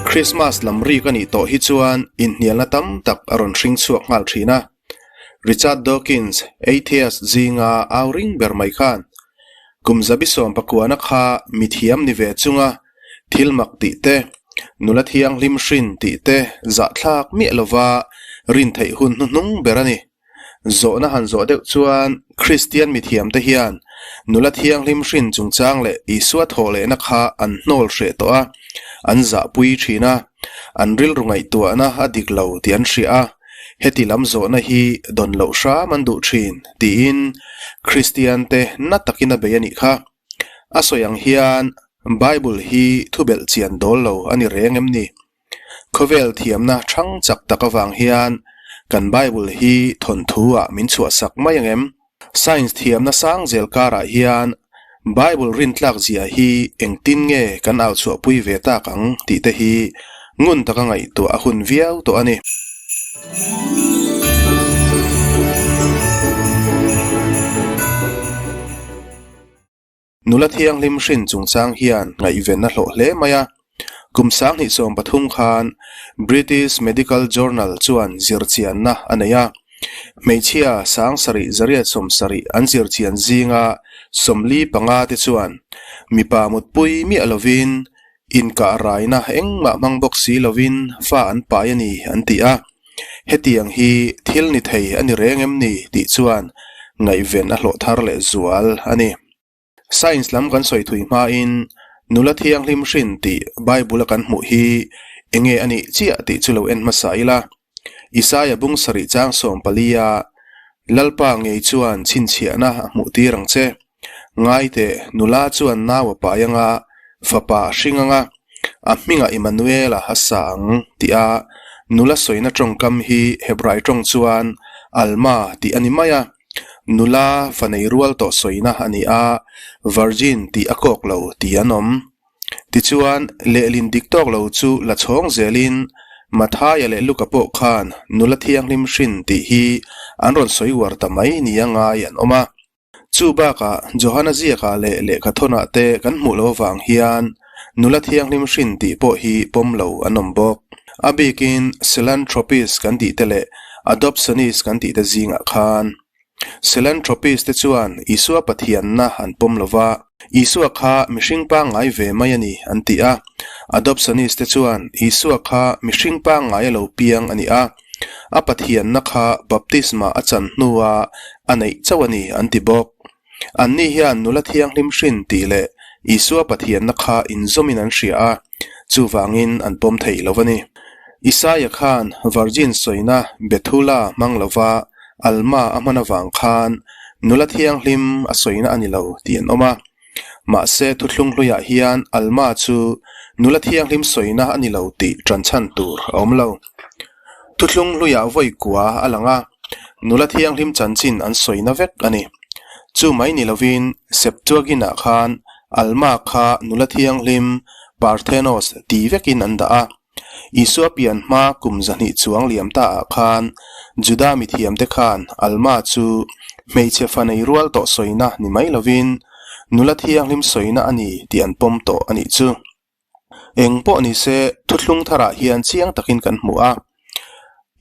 Christmas lam rik a nih tawh hi chuan inhnialna tam tak a rawn hring chhuak nghal thin a. Richard Dawkins, atheist zinga au ring ber mai khan, Kum zabi sawm pakuana kha mithiam ni ve chunga thil mak tih te, nula thianghlim hrin tih te zahthlak miah lova rin theih hun hnuhnung ber a ni. Zawhna han zawh deuh chuan Kristian mithiamte hian nula thianghlim hrin chungchang leh Isua thawh lehna kha an hnawl hreh tawh a, an zahpui thin a, an rilru ngaihtuahna a dik lo tih an hria a, heti lam zawhna hi dawn loh hram an duh thin tiin Kristiante na takin a bei a nih kha. A sawi ang hian Bible hi thubelh chian dawl lo a ni reng em ni? Khawvel thiamna thang chak tak avang hian kan Bible hi thawnthu ah min chhuahsak mai ang em? Science thiamna sang zel karah hian Bible rintlak zia hi engtin nge kan au chhuahpui ve tak ang tih te hi ngun taka ngaihtuah a hun viau tawh a ni. Nula thianghlim hrin chungchang hian ngaihven a hlawh hle mai a. Kum 2013 khan British Medical Journal chuan zirchianna a nei a. Hmeichhia 7170 an zirchian zinga 45 te chuan mipa mutpui miah lovin inkah raina engmah hmang bawk si lovin fa an pai a ni an ti a. Hetiang hi thil ni thei a ni reng em ni tih chuan ngaihven a hlawh thar leh zual a ni. Science lam kan sawi thui hmain nula thianghlim hrin tih Bible a kan hmuh hi enge a nih chiah tih chu lo en hmasa ila. Isaia bung sarih chang 14 a Lalpa ngei chuan chhinchhiahna a hmuh tir ang che. Ngaite, nula chuan nau a pai anga, fapa a hring anga, a hmingah Immanuela a sa ang tih a nula sawina tawngkam hi Hebrai tawng chuan Alma tih a ni mai a. Nula fa nei rual tawh sawina a ni a, virgin tih a kawk lo tih an awm. Tichuan, lehlin dik tawk lo chu la chhawng zelin Mathaia leh Luka pawh khan nula thianghlim hrin tih hi an rawn sawi uar ta mai nia ngai an awm a. Chu bakah Johana ziakah leh lehkhathawnah te kan hmuh loh avang hian nula thianghlim hrin tih pawh hi pawm lo an awm bawk. A bikin Psilanthropist kan tih te leh Adoptionist kan tih te zingah khan. Psilanthropist te chuan Isua Pathianna an pawm lo va, Isua kha mihring pangngai ve mai a ni an ti a. Adoptionist te chuan Isua kha mihring pangngai a lo piang a ni a. A Pathianna kha baptisma a chan hnua a neih chauh a ni an ti bawk. Anni hian nula thianghlim hrin tih leh Isua Pathianna kha inzawmin an hria a, chuvangin an pawm thei lo a ni. Isaia khan virgin sawina Bethula hmang lova Alma a hman avang khan nula thianghlim a sawina a ni lo tih an awm a. Mahse thuthlung hluiah hian Alma chu nula thianghlim sawina a ni lo tih ṭanchhan tur a awm lo. Thuthlung hluiah vawi kua a lang a, nula thianghlim chanchin an sawina vek a ni. Chu mai ni lovin Septuagint-ah khan Alma kha nula thianghlim Parthenos ti vekin an dah a. Isua pian hma kum zahnih chuang liam ta ah khan Juda mithiamte khan Alma chu hmeichhe fa nei rual tawh sawina ni mai lovin nula thianghlim sawina a ni tih an pawm tawh a nih chu. Eng pawh ni se thuthlung tharah hian chiang takin kan hmu a.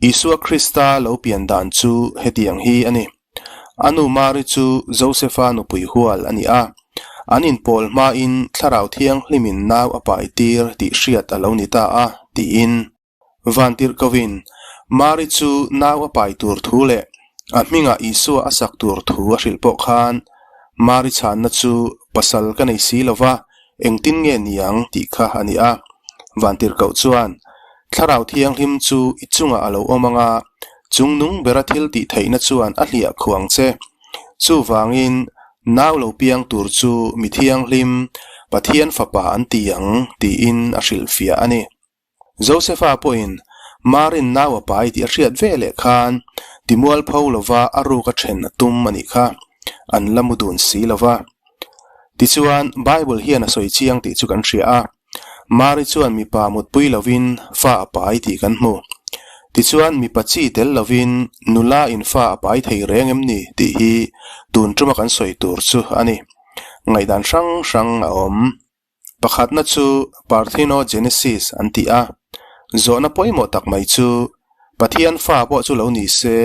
Isua Krista lo pian dan chu hetiang hi a ni. A nu Mari chu Josefa nupui hual a ni a. An inpawl hmain Thlarau Thianghlimin nau a pai tir tih hriat a lo ni ta a, tiin. Vantirhkoin Mari chu nau a pai tur thu leh a hmingah Isua a sak tur thu a hrilh pawh khan Mari chhanna chu pasal ka nei si lo va, engtin nge niang tih kha a ni a. Vantirhkoh chuan, Thlarau Thianghlim chu i chungah a lo awm ang a, chung nung bera thil tih theihna chuan a hliah khuang che. Chuvangin, nau lo piang tur chu mi thianghlim, Pathian Fapa an ti ang, tiin a hrilhfiah a ni. Josefa pawhin Marin nau a pai tih a hriat ve leh khan timualpho lova a ruk a then a tum a nih kha. An la mu dun si lova. Tichuan, Bible hian a sawi chiang tih chu kan hria a. Mari chuan mipa mutpui lovin fa a pai tih kan hmu. Tichuan mipa chi tel lovin nula in fa a pai thei reng em ni tih hi tun tuma kan sawi tur chu a ni. Ngaihdan hrang hrang a awm. Pakhatna chu Parthenogenesis an ti a, zawhna pawimawh tak mai chu Pathian fa pawh chu lo ni se,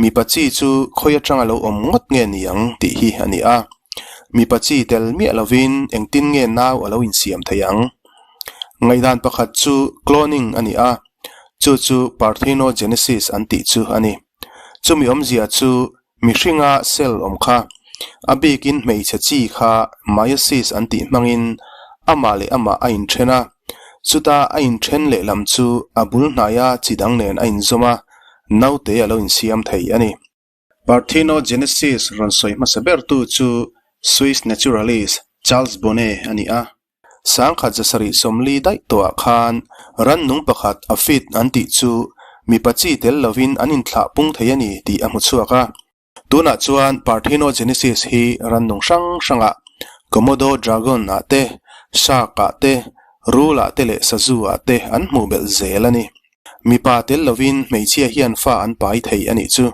mipa chi chu khawi atanga lo awm ngawt nge ni ang tih hi a ni a. Mipa chi tel miah lovin engtin nge nau a lo insiam thei ang? Ngaihdan pakhat chu cloning a ni a, chu chu parthenogenesis an tih chu a ni. Chumi awmzia chu mihringa cell awm kha, a bikin hmeichhe chi kha meiosis an tih hmangin amah leh amah a inthen a, chuta a inthen lehlam chu a bul hnaia chi dang nen a inzawm a, naute a lo insiam thei a ni. Parthenogenesis rawn sawi hmasa bertu chu Swiss naturalist Charles Bonnet a ni a. Sangkhat zasarih sawmli daih tawhah khan rannung pakhat aphid an tih chu mipa chi tel lovin an inthlah pung thei a ni tih a hmu chhuak a. Tunah chuan parthenogenesis hi rannung hrang hrangah Komodo dragon ah te, shark ah te, rul ah te leh sazu ah te an hmuh belh zel a ni. Mipa tel lovin hmeichhia hian fa an pai thei a nih chu.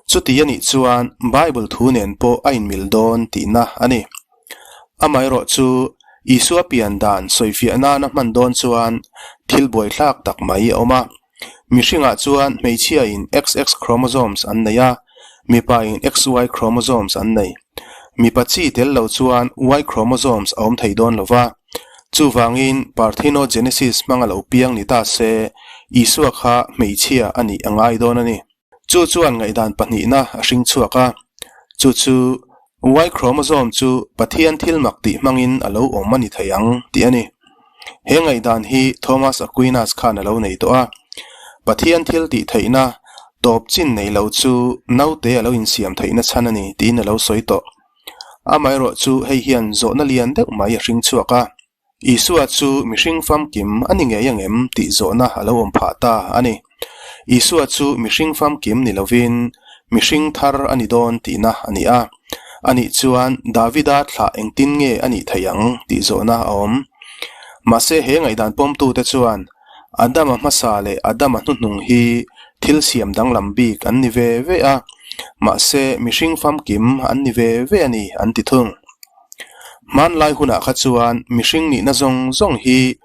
Chuti a nih chuan Bible thu nen pawh a inmil dawn tihna a ni. Amaherawh chu Isua pian dan sawifiah nana hman dawn chuan thil buaithlak tak mai a awm a. Mihringah chuan hmeichhiain XX chromosomes an nei a, mipain XY chromosomes an nei. Mipa chi tel lo chuan Y chromosomes a awm thei dawn lo va. Chuvangin parthenogenesis hmanga lo piang ni ta se, Isua kha hmeichhia a nih a ngai dawn a ni. Chu chuan ngaihdan pahnihna a hring chhuak a, chu chu Y chromosome chu Pathian thil mak tih hmangin a lo awm a ni thei ang tih a ni. He ngaihdan hi Thomas Aquinas khan a lo nei tawh a. Pathian thil tih theihna tawp chin nei lo chu naute a lo insiam theihna chhan a ni tiin a lo sawi tawh. Amaherawh chu hei hian zawhna lian deuh mai a hring chhuak a. Isua chu mihring famkim a ni ngei ang em tih zawhna a lo awm phah ta a ni. Isua chu mihring famkim ni lovin mihring thar a ni dawn tihna a ni a. Anih chuan Davida thlah engtin nge a nih theih ang tih zawhna a awm. Mahse he ngaihdan pawmtute chuan Adama hmasa leh Adama hnuhnung hi thil siam danglam bik an ni ve ve a, mahse mihring famkim an ni ve ve a ni an ti thung. Hmanlai hunah kha chuan mihring nihna zawng zawng hi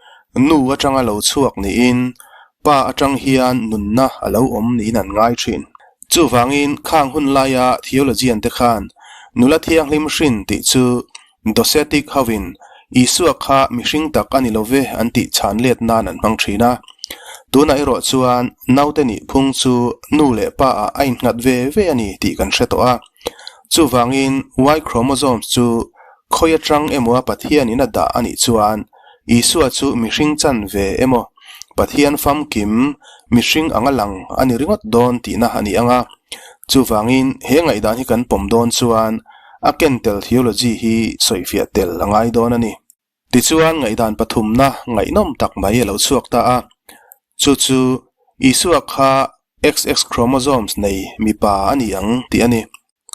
nu atanga lo chhuak niin pa atang hian nunna a lo awm niin an ngai thin. Chuvangin khang hun laia theologian te khan nula thianghlim hrin tih chu Docetic hovin Isua kha mihring tak a ni lo ve an tih chhan let nan an hmang thin a. Tunah erawh chuan naute nih phung chu nu leh pa ah a innghat ve ve a ni tih kan hre tawh a. Chuvangin Y chromosomes chu khawi atang emaw a Pathianin a dah a nih chuan Isua chu mihring chan ve emaw Pathian famkim mihring anga lang a ni ringawt dawn tihna a ni ang a. Chuvangin he ngaihdan hi kan pawm dawn chuan a ken tel theology hi sawifiah tel a ngai dawn a ni. Tichuan ngaihdan pathumna ngaihnawm tak mai a lo chhuak ta a, chu chu Isua kha XX chromosomes nei mipa a ni ang tih a ni.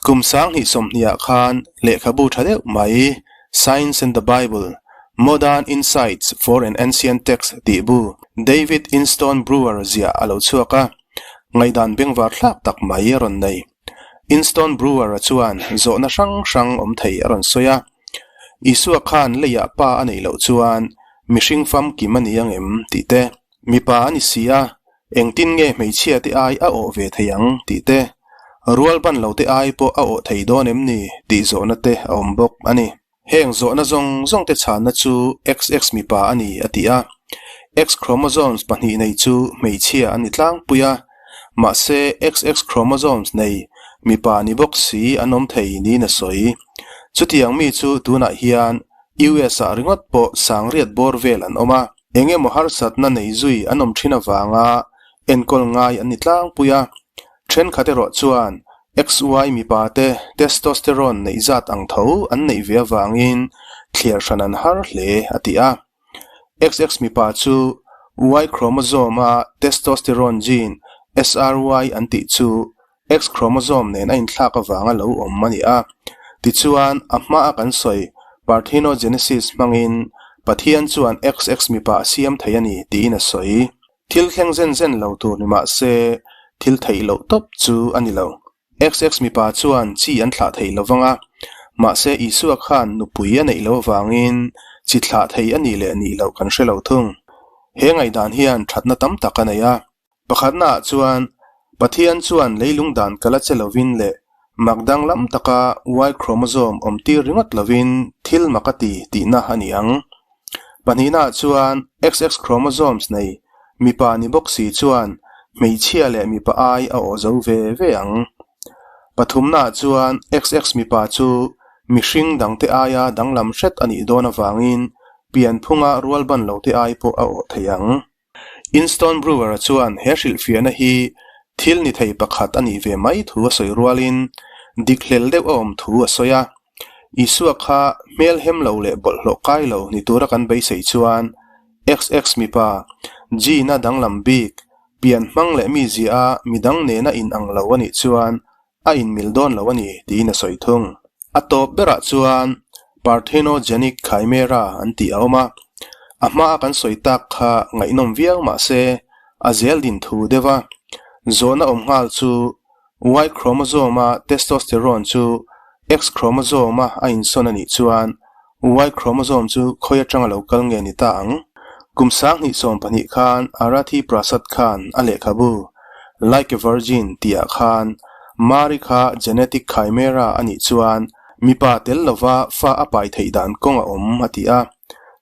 Kum 2020 ah khan lehkhabu tha deuh mai Science and the Bible, Modern Insights for an Ancient Text tih bu David Inston Brewer ziah a lo chhuak a, ngaihdan bengvar thlak tak mai a rawn nei. Inston Brewer-a chuan zawhna hrang hrang awm thei a rawn sawi a. Isua khan leiah pa a neih loh chuan mihring famkim a ni ang em tih te, mipa a ni si a, engtin nge hmeichhia te ai a awh ve thei ang tih te, rual ban lo te ai pawh a awh thei dawn em ni tih zawhna te a awm bawk a ni. Heng zawhna zawng zawng te chhanna chu XX mipa a ni a ti a. X chromosomes pahnih nei chu hmeichhia a ni tlangpui a, mahse XX chromosomes nei mipa ni bawk si an awm thei niin a sawi. Chutiang mi chu tunah hian US ah ringawt pawh sangriat bawr vel an awm a, eng emaw harsatna nei zui an awm thin avanga enkawl ngai an ni tlangpui a. Thenkhat erawh chuan XY mipa te testosterone neih zat ang tho an neih ve avangin thliar hran an har hle a ti a. XX mipa chu Y chromosome a testosterone gene SRY an tih chu X chromosome nen a inthlak avanga lo awm a ni a. Tichuan, a hma a kan sawi parthenogenesis hmangin Pathian chuan XX mipa a siam thei a ni tiin a sawi. Thil thleng zen zen lo tur ni mah se, thil theih loh tawp chu a ni lo. XX mipa chuan chi an thlah thei lo vang a, mahse Isua khan nupui a neih loh avangin chi thlah thei a nih leh nih loh kan hre lo thung. He ngaihdan hian thatna tam tak a nei a. Pakhatnaah chuan, Pathian chuan leilung dan kal a che lovin leh mak danglam taka Y chromosome awm tir ringawt lovin thil mak a ti tihna a ni ang. Pahnihnaah chuan XX chromosomes nei mipa ni bawk si chuan hmeichhia leh mipa ai a awh zo ve ve ang. Pathumnaah chuan XX mipa chu mihring dangte aia danglam hret a nih dawn avangin pianphunga rualban lote ai pawh a awh thei ang. Inston Brewer-a chuan he hrilhfiahna hi thil ni thei pakhat a nih ve mai thu a sawi rualin dik hlel deuh a awm thu a sawi a. Isua kha hmel hem lo leh bawlhhlawh kai lo ni tura kan beisei chuan XX mipa, gene-a danglam bik, pian hmang leh mizia a midang nena inang lo a nih chuan a inmil dawn lo a ni tiin a sawi thung. A tawp berah chuan Parthenogenic Chimera an tih a awm a, a hmaa kan sawi tak kha ngaihnawm viau mah se a zel din thu deuh a. Zawhna awm nghal chu Y chromosome-a testosterone chu X chromosome-a a insawn a nih chuan Y chromosome chu khawi atanga lo kal nge ni ta ang? Kum 2012 khan Arathi Prasad khan a lehkhabu Like a Virgin tihah khan Mari kha genetic chimera a nih chuan mipa tel lova fa a pai theih dan kawng a awm a ti a.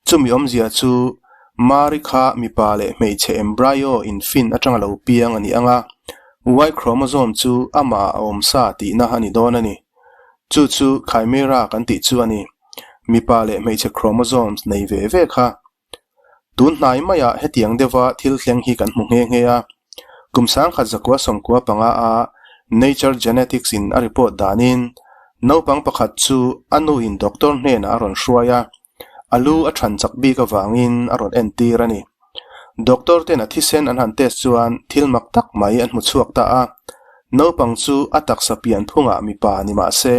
Chumi awmzia chu Mari kha mipa leh hmeichhe embryo infin atanga lo piang a ni ang a, Y chromosome chu amah a awm sa tihna a ni dawn a ni. Chu chu chimera kan tih chu a ni. Mipa leh hmeichhe chromosomes nei ve ve kha. Tun hnai maiah hetiang deuha thil thleng hi kan hmu nghe nghe a. Kum 1995 a Nature Genetics in a report danin naupang pakhat chu a nu in doctor hnenah a rawn hruai a, a lu a than chak bik avangin a rawn entir a ni. Doctor ten a thisen an han test chuan thil mak tak mai an hmu chhuak ta a. Naupang chu a taksa pian phungah mipa ni mah se,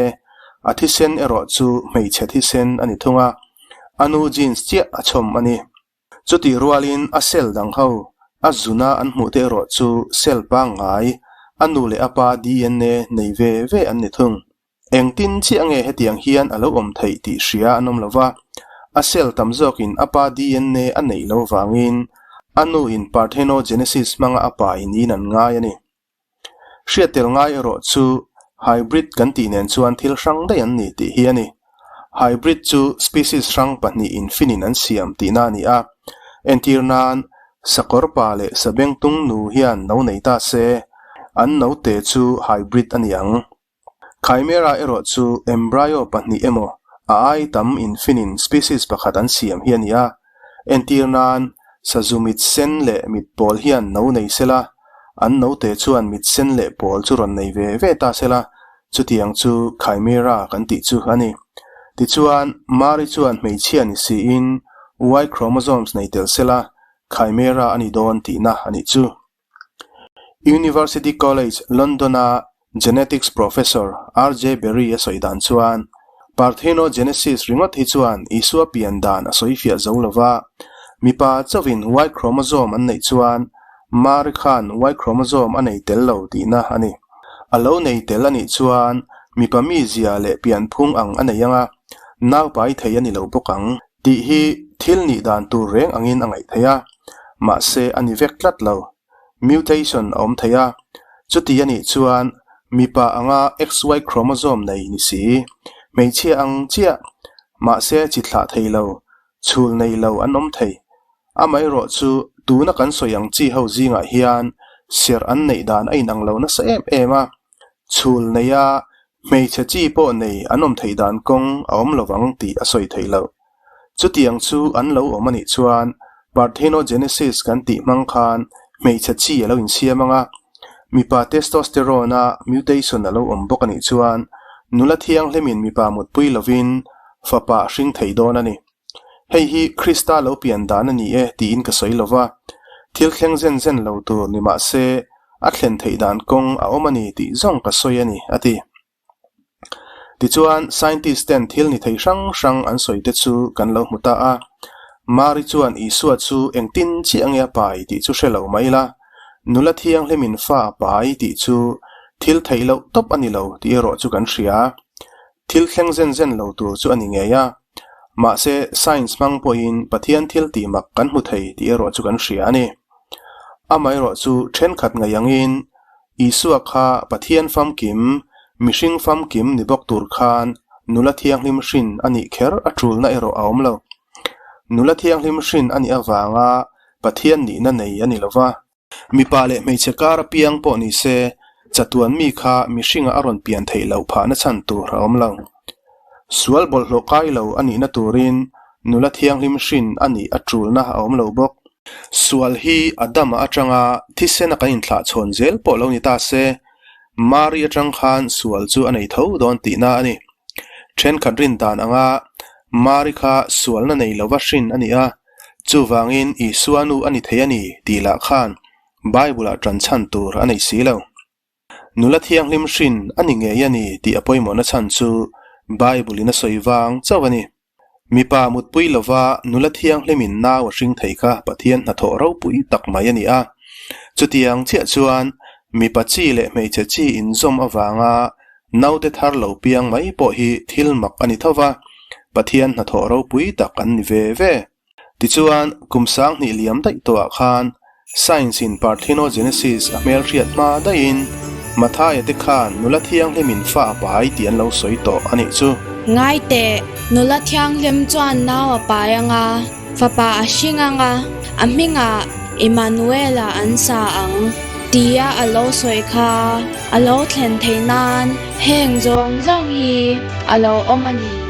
a thisen erawh chu hmeichhe thisen a ni thung a, a nu jeans chiah a chhawm a ni. Chutih rualin a cell dang ho, a zuna an hmuh te erawh chu cell pangngai, a nu leh a pa DNA nei ve ve an ni thung. Engtin chiah nge hetiang hian a lo awm theih tih hria an awm lo va, a cell tam zawkin a pa DNA a neih lo vangin a nu in parthenogenesis hmanga a pa in in an ngai a ni. Hriat tel ngai erawh chu hybrid kan tih nen chuan thil hrang daih an ni tih hi a ni. Hybrid chu species hrang pahnih infinin an siam tihna a ni a. Entir nan, sakawr pa leh sabengtung nu hian no nei ta se, an note chu hybrid a ni ang. Chimera erawh chu embryo pahnih emaw a ai tam infinin species pakhat an siam hi a ni a. Entir nan, sazu mit sen leh mit pawl hian no nei sela, an note chuan mit sen leh pawl chu rawn nei ve ve ta sela, chutiang chu chimera kan tih chu a ni. Tichuan, Mari chuan hmeichhia ni siin Y chromosomes nei tel sela, chimera a ni dawn tihna a nih chu. University College London-a Genetics Professor RJ Berry a sawi dan chuan, Parthenogenesis ringawt hi chuan Isua pian dan a sawi fiah zo lo va, mipa chauhin Y chromosome an neih chuan Mari khan Y chromosome a nei tel lo tihna a ni. A lo nei tel a nih chuan mipa mizia leh pianphung ang a nei ang a, naupai thei a ni lo bawk ang. Tih hi thil nih dan tur reng angin a ngaih theih a, mahse a ni vek tlat lo. Mutation a awm thei a, chuti a nih chuan mipa anga XY chromosome nei ni si, hmeichhia ang chiah, mahse chi thlah thei lo, chhul nei lo an awm thei. Amaherawh chu tuna kan sawi ang chi ho zingah hian serh an neih dan a inang lo nasa em em a, chhul neia Hmeichhe chi pawh nei an awm theih dan kawng a awm lo vang tih a sawi theih loh. Chutiang chu an lo awm a nih chuan parthenogenesis kan tih hmang khan hmeichhe chi a lo insiam ang a, mipa testosterone-a mutation a lo awm bawk a nih chuan nula thianghlimin mipa mutpui lovin fapa a hring thei dawn a ni. Hei hi Krista lo pian dan a ni e tiin ka sawi lo va, thil thleng zen zen lo tur ni mah se a thlen theih dan kawng a awm a ni tih zawng ka sawi a ni, a ti. Tichuan, scientist ten thil ni thei hrang hrang an sawi te chu kan lo hmu ta a. Mari chuan Isua chu engtin chiah nge a pai tih chu hre lo mai la, nula thianghlimin fa a pai tih chu thil theih loh tawp a ni lo tih erawh chu kan hria. Thil thleng zen zen lo tur chu a ni ngei a. Mahse, science hmang pawhin Pathian thil tih mak kan hmu thei tih erawh chu kan hria a ni. Amaherawh chu thenkhat ngaih angin Isua kha Pathian famkim, mihring famkim ni bawk tur khan nula thianghlim hrin a nih kher a tulna erawh a awm lo. Nula thianghlim hrin a nih avanga Pathian nihna nei a ni lo va. Mipa leh hmeichhe kar apiang pawh ni se, chatuan mi kha mihringa a rawn pian theih loh phahna chhan tur a awm lo. Sual bawlhhlawh kai lo a nihna turin nula thianghlim hrin a nih a tulna a awm lo bawk. Sual hi Adama atanga thisena kan inthlahchhawn zel pawh lo ni ta se, Mari atang khan sual chu a nei tho dawn tihna a ni. Thenkhat rin dan anga Mari kha sualna nei lova hrin a ni a, chuvangin Isua nu a ni thei a ni tih lah khan Bible-ah tan chhan tur a nei si lo. Nula thianghlim hrin a ni ngei a ni tih a pawimawhna chhan chu Bible-in a sawi vang chauh a ni. Mipa mutpui lova nula thianghlimin nau a hring thei kha Pathian hnathawh ropui tak mai a ni a. Chutiang chiah chuan mipa chi leh hmeichhe chi inzawm avanga naute thar lo piang mai pawh hi thil mak a ni tho va, Pathian hnathawh ropui tak an ni ve ve. Tichuan, kum 2000 liam daih tawhah khan Science in Parthenogenesis a hmelhriat hma daihin Mathaia te khan nula thianghlimin fa a pai tih an lo sawi tawh a nih chu. Ngai teh, nula thianghlim chuan nau a pai anga, fapa a hring anga, a hmingah Immanuela an sa ang tia a lo sawi kha a lo thlen theih nan heng zawng zawng hi a lo awm a ni.